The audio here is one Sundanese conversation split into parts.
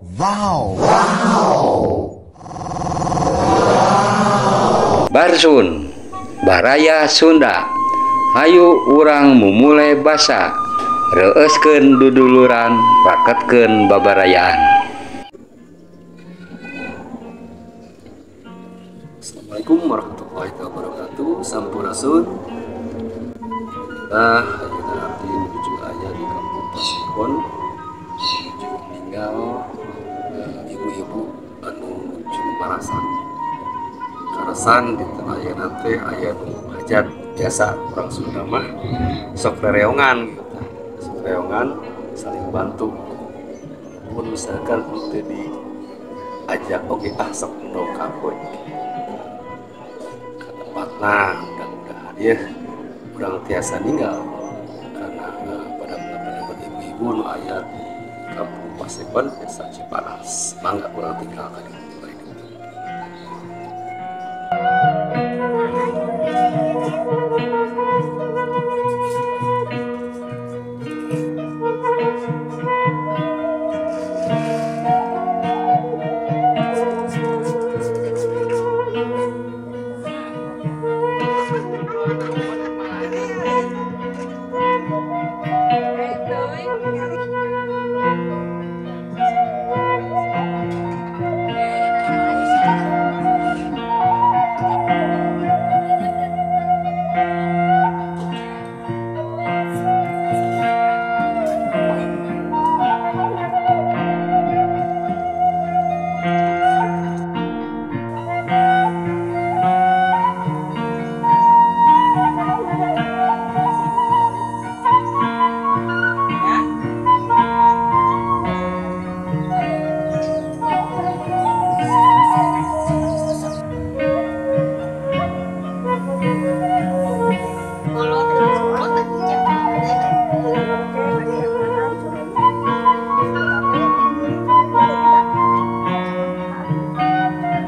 Wow. Wow. Barsun, Baraya Sunda. Hayu urang mumule basa, reueuskeun duduluran, raketkeun babarayaan. Assalamualaikum warahmatullahi wabarakatuh. Sampurasun. Nah, ayeuna abdi nuju aya di kampung Pasekon, nuju ninggal ibu-ibu anu nuju marasak. Karasan dinten ayeuna teh aya nu hajat, biasa urang Sunda mah sok rereongan gitu. Sok rereongan saling bantu. Pun misalkan henteu diajak oge ah sok endog we. Ka tempatna mudah-mudahan ya urang tiasa ninggal karena pada pendapat ibu-ibu nu aya di kampung Pasekon Desa Cipanas. Mangga urang tinggal ka ditu.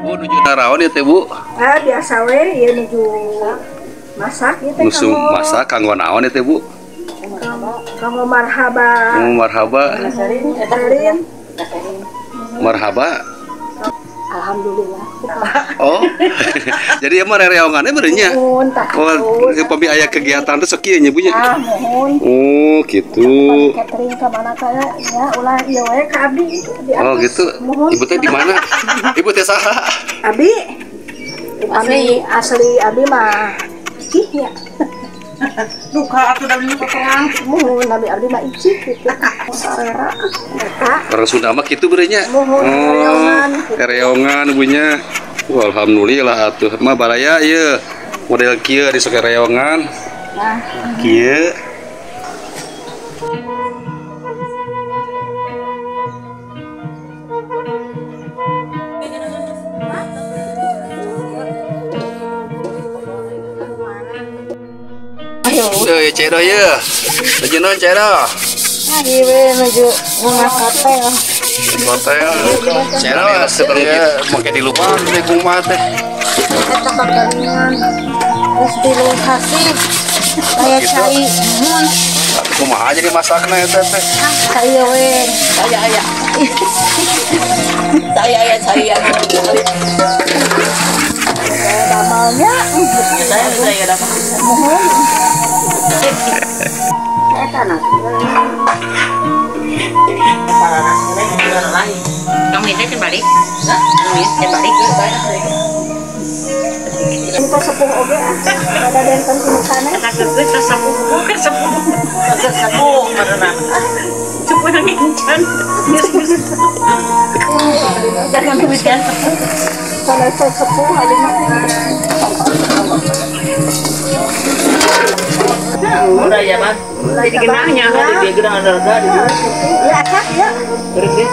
Bu, nuju naraon ya teh, Bu? Ah, biasa we ieu nuju masak ieu teh. Nuju masak kanggo naon ya teh, Bu? Kanggo marhaba. Kanggo marhaba. Sarin. Marhaba. Alhamdulillah. Oh. Jadi emang rereongannya berenya. Muhun, tah. Oh, pami aya kegiatan teh sok kieu nya, Bu nya. Ah, muhun. Oh, gitu. Catering ka mana kaya ya ulah ieu we ka abdi itu di atas. Oh, gitu. Muhun. Ibu teh di mana? Ibu teh saha? Abi. Upami asli abi mah Icih nya. Duka atuh da potongan. Muhun, abi abdi mah Icih gitu. Sarera. Eta. Orang Sunda mah kitu berenya. Muhun, rereongan. Rereongan ibunya. Wah, alhamdulillah atuh. Mah baraya ieu. Model kieu di sok rereongan. Nah, kieu. Tuh, ya Ceu ya. Nuju naon Ceu? Nah, ieu we nuju ngungah hotel. Hotel. Ceu sedang make di luar teh kumaha teh. Eta kakaringan. Geus tilu hasib. Aya cai. Mun. Kumaha jadi masakna eta teh? Ah, cai we. Saya aya. Saya aya cai. Damalnya. Saya damel. Muhun. Eta na. Kamu ini kan balik? Kamu ini kan balik? Ini sepuh oge ah. Ada benten tinu sana. Eta geus sepuh, bukan sepuh. Geus sepuh karena. Sepuh nang encan. Jangan demikian sepuh. Kalau sepuh ada mah. Udah ya, Mas. Jadi genahnya, jadi genah ada. Ya, ya. Terus.